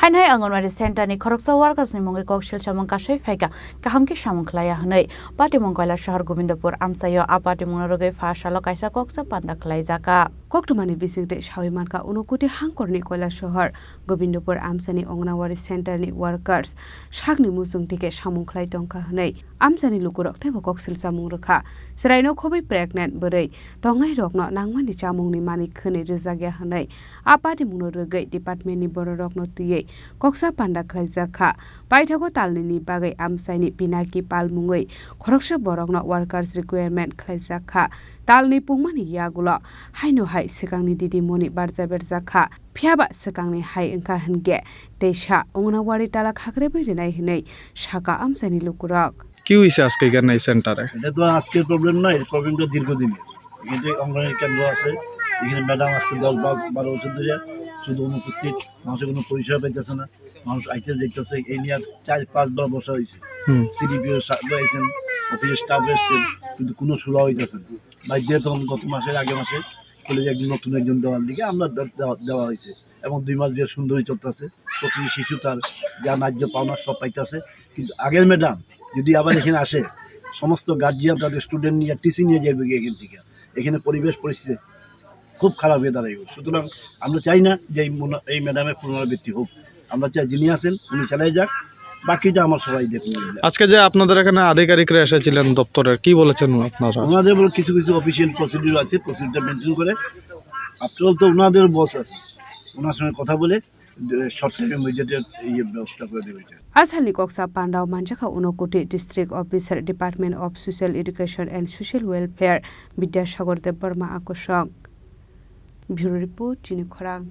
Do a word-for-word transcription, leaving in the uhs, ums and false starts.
Enhai Anganwadi Center ni khoroksa workers ni mungwi kok sil samung kasui phaikha, kaham khe samung khlaiya hwnwi. Patimung Koilashahar Gobindapur amchaio a patimung no rwgwi pha salo kaisa koksa panda khlaijakha. Koktwmani bisingtwi sawi mankha, Unakoti hangkorni Koilashahar Gobindapur amchani Anganwadi Center ni workers sakni muchung tike samung khlai tongkha hwnwi amchani lukurok teibo koksil chamung rwkha. Chwraino khobwi pregnant bwrwi tongnairokno nangmani chamungni mani khwnwi rwjakya hwnwi a patimungno rwgwi departmentni bororokno twiwi koksa panda khlaijakha. Paithago talnini bagwi amchaini Pinaki Pal mungwi khoroksa borokno workers requirement khlaijakha. Talni pungmani yagulo haino hai swkangni didimoni barja berjakha. Phiyaba swkangni hai wngkha hwnkhe teisa Anganwadi talak hakrebwi rwnai hwnwi sakha amchaini lukurok. কি হয়েছে আজকে এখানে এই সেন্টারে? এটা তো আজকের প্রবলেম নয়, এর প্রবলেমটা দীর্ঘদিনের। এখানে অঙ্গনওয়াড়ি কেন্দ্র আছে, এখানে ম্যাডাম আজকে দশ বা বারো বছর ধরে শুধু অনুপস্থিত, মানুষের কোনো পরিষেবা পাইতেছে না, মানুষ আইতে যাইতেছে। এই নিয়ে আর চার পাঁচবার বসা হয়েছে। হুম। সিডিপিও সাহেব আইছেন, অফিসের স্টাফ এসছেন, কিন্তু কোনো সুরা হইতেছে না। বাধ্য হয়ে তখন গত মাসের আগে মাসে কলেজে একজন নতুন একজন দেওয়ার দিকে আমরা দে-, দেওয়া, দেওয়া হয়েছে। এবং দুই মাস ধরে সুন্দরী চলতেছে, প্রতিটি শিশু তার যা ন্যায্য পাওনা সব পাইতেছে। কিন্তু আগের ম্যাডাম যদি আবার এখানে আসে, সমস্ত গার্জিয়ান তাদের স্টুডেন্ট নিয়ে, টিসি নিয়ে যাবে গিয়ে এখান থেকে। এখানে পরিবেশ পরিস্থিতি খুব খারাপ হয়ে দাঁড়াইব। সুতরাং আমরা চাই না যে এই মনো-, এই ম্যাডামের পুনরাবৃত্তি হোক। আমরা চাই যিনি আছেন উনি চালিয়ে যাক, বাকিটা আমার সবাই দেখুন। আজকে যে আপনাদের এখানে আধিকারিকরা এসেছিলেন দপ্তরের, কি বলেছেন আপনারা? ওনাদের বলে কিছু কিছু অফিসিয়াল প্রসিডিউর আছে, প্রসিডিউরটা মেনটেন করে। আফটার অল তো ওনাদের বস আছে, ওনার সঙ্গে কথা বলে শর্ট টাইমে মিডিয়েটের এই ব্যবস্থা করে দেবে এটা। Asalni koksa pandao manjakha Unakoti District Officer, Department of Social Education and Social Welfare, Bidyasagar Debbarma Akosong. Bureau Report, Chini Khorang.